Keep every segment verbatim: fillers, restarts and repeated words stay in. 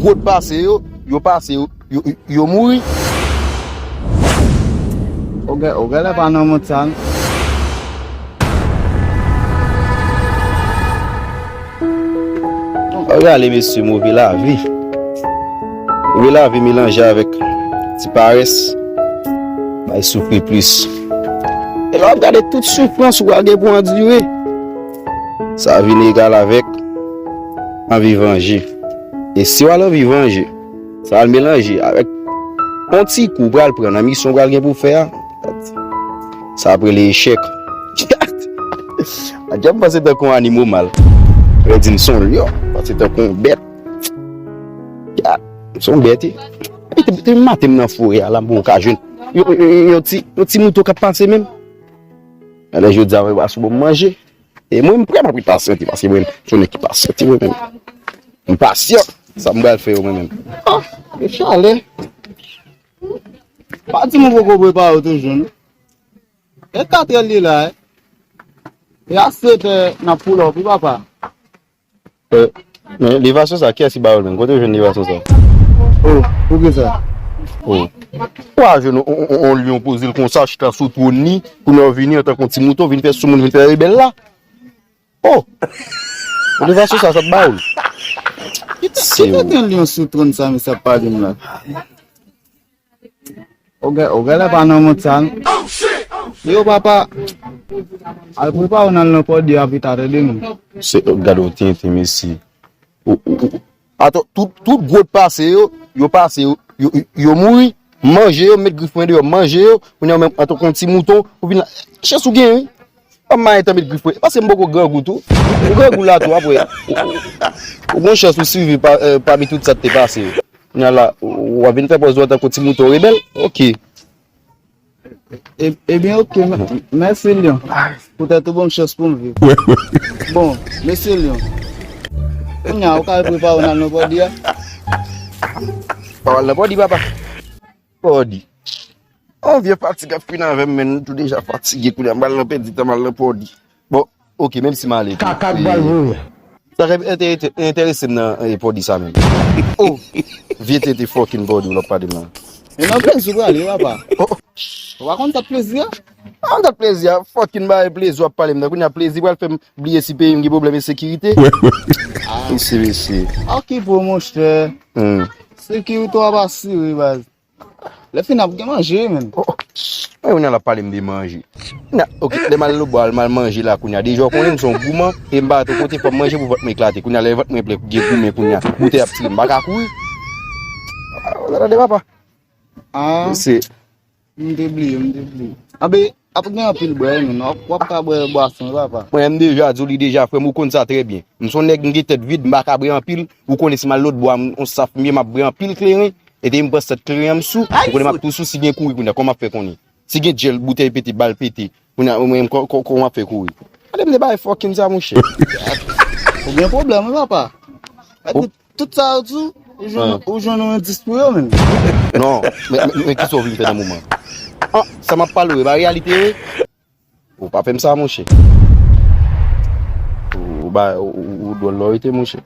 Kot pase yo, yo pase, yo, yo, yo mouri. Ou gen, ou genlè pa nan mond sa, non. Ou gade mesye, move lavi. Move lavi melanje avèk ti parès. Bay soufri plis. E lè w ap gade tout soufrans ou pral gen pou andire, sa vin egal avèk anvi vanje. E si w al anvi vanje, sa al melanje avèk yon ti kou w pral pran nan misyon w pral gen pou fè a, sa ap rele echèk. Adye, m panse tankou yon animo mal. Yo di m se yon lyon, m panse tankou yon bèt. Gad, m se yon bèt, wi. Epi te, te maten m nan forè a la, m bon ka jwenn yon, yon, yon, yon ti, yon ti mouton k ap pase menm. Alè, jodi a, mwen pa sou bon manje. E mwen, m prè, m ap ret pasyante, paske mwen, m se yon nèg ki pasyante, mwen menm. M pasyan. Sa m pral fè yo, mwen menm. Ah, e chalè. Pa di m ou poko prepare w toujou, non. E katrè li la, e. E a setè, n ap pull up, wi, papa. Eh, men levasyon sa, kiyès ki ba yo l menm? Kote w jwenn levasyon sa? Oh, poukisa? Oh. Ou a jwenn on, on, on, on lyon poze l konsa, chita sou twòn li, kounye a w vini antanke on ti mouton, vin fè soumoun, vin fè rebèl la. Oh! Levasyon sa, sa t ba yo l. Ki te, ki te gen lyon sou twòn sa, mesye ap pale m la? Ou gen, ou genlè pa nan mond sa, non. Yo, papa, al prepare w nan, nan pòdi a pita, tande, non. Se, gade w tenten, mesye. Ou, ou, ou, ato, tout, tout gwòt pase yo, yo pase, yo, yo, yo, yo mouri. Manje yo, met grif mwen deyò, manje yo. Kounye a, menm antanke yon ti mouton, ou vin la. Chans ou gen, wi. An mayen tan met grif mwen. Paske m poko grangou tou. Ou grangou la tou, apre. Ou, ou, ou gon chans ou siviv pa, eh, pami tout sa k te pase yo. Kounye a la, w ap vin fè pòz ou antanke ti mouton rebèl? Ok. E, ebyen, ok, mè-, mèsi, Lyon. Poutèt ou ban m chans pou m viv. Bon, mesye Lyon. Kounye a, ou ka prepare w nan, nan pòdi a? Pa w al nan pòdi, papa. Pòdi. On vye fatig ap fin avè m, men m tou deja fatige kounye a. M al nan pèdi tan, m al nan pòdi. Bon, ok, menm si m ale tou. Kaka k pral voye. Sa k ap enterese, enterese m nan, eh, pòdi sa menm. Oh, vye tete fucking pòdi w l ap pale m nan. E nan plezi w prale, papa. Oh. Ou pa konn dat plezi a? An dat plezi a, fucking bay plezi w ap pale m nan. Kounye a plezi pral fè m bliye si peyi m gen pwoblèm ensekirite. Ah. Mesye, mesye. Okipe w, monchè. Hmm. Sekirite w ap asire, baz. Lè fini ap gen manje, wi, menm. Oh, oh. Mwen, kounye a l ap pale m de manje. Na, ok, lè m al lòtbò a, m al manje la, kounye a. Deja, w konnen m se yon gouman, e m pa ret yon kote, fò m manje pou vant mwen eklate. Kounye a, lè vant mwen plen, gen goumen, kounye a. Boutèy ap tire m, m pa ka kouri. Ah, w tande, papa? Ah. Se. M te bliye, m te bliye. Anben, ap gen anpil bwè, wi, menm. W ap, w ap ka bwè bwason, wi, papa. Mwen, m deja di w li deja, frè m, ou konn sa trè byen. M se yon nèg, m gen tèt vid, m pa ka bwè anpil. Ou konnen si m al lòtbò a, m, on saf m ye, m ap bwè anpil kleren. E depi m pran sèt kleren an m sou, ou konnen m ap tou sou, si gen kouri kounye a, kòman m ap fè konnen? Si gen djèl, boutèy pete, bal pete, kounye a, mwen menm, kò-, kò-, kòman m ap fè kouri? Gade m de bagay fucking sa, monchè. Ou gen pwoblèm, wi, papa. Gade tout, tout sa yo di w, ou jwenn, ou jwenn yon endis pou yo, menm. Non, men, men, men kisa w vin fè nan moman? Ah, sa m ap pale w, e pa reyalite, wi. Ou pa fè m sa, monchè. Ou, ou ba, ou, ou, ou dwòl lè w rete, monchè.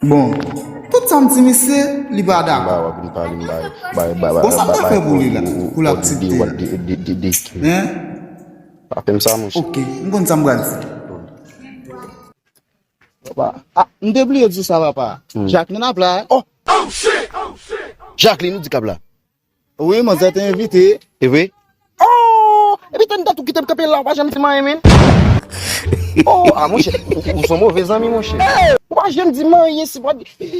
Bon, tout sa m di misye, li pa dakò. Ba, w ap vin pale m bay, bay, bay, bay, bon, sa m ta fè pou li la, pou l aksepte? Hein? Pa fè m sa, monchè. Ok, m konn sa m pral di. Papa, ah, m te bliye di w sa, papa. Hmm. Jacqueline ap la, hein? Oh! Jacqueline, ou di k ap la? Wi, manzè te envite. E vre? Oh! Epi tann dat ou kite m kanpe la, ou pa janm di m anyen, menm. Oh, ah, monchè, ou, ou, ou se yon move zanmi, monchè. Ou pa janm di m anyen, si pa,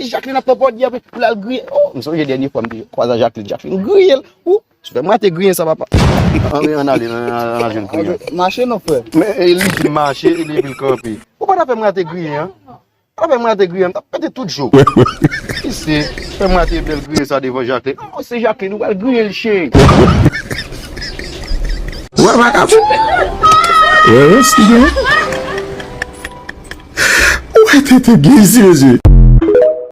Jacqueline ap pran pòdi a pou l al griye. Oh, m sonje dènye fwa m te kwaze ak Jacqueline, Jacqueline griye l. Ou, si fè m rate griyen sa, papa. An, an ale, an, an, an al jwenn griyen. Mache non, frè. Men, e, li di m mache, e li di l kanpe. Ou pa ta fè m rate griyen an. Apre mwen te griyen, m t ap pete tout jou. Isi, fè mwen te bèl griyen sa devan Jacqueline. Ah, se Jacqueline, ou pral griyen l, cheri. Wè, vagabon. Wè, wè, si gen. Ou wè, tete gen isi, mesye.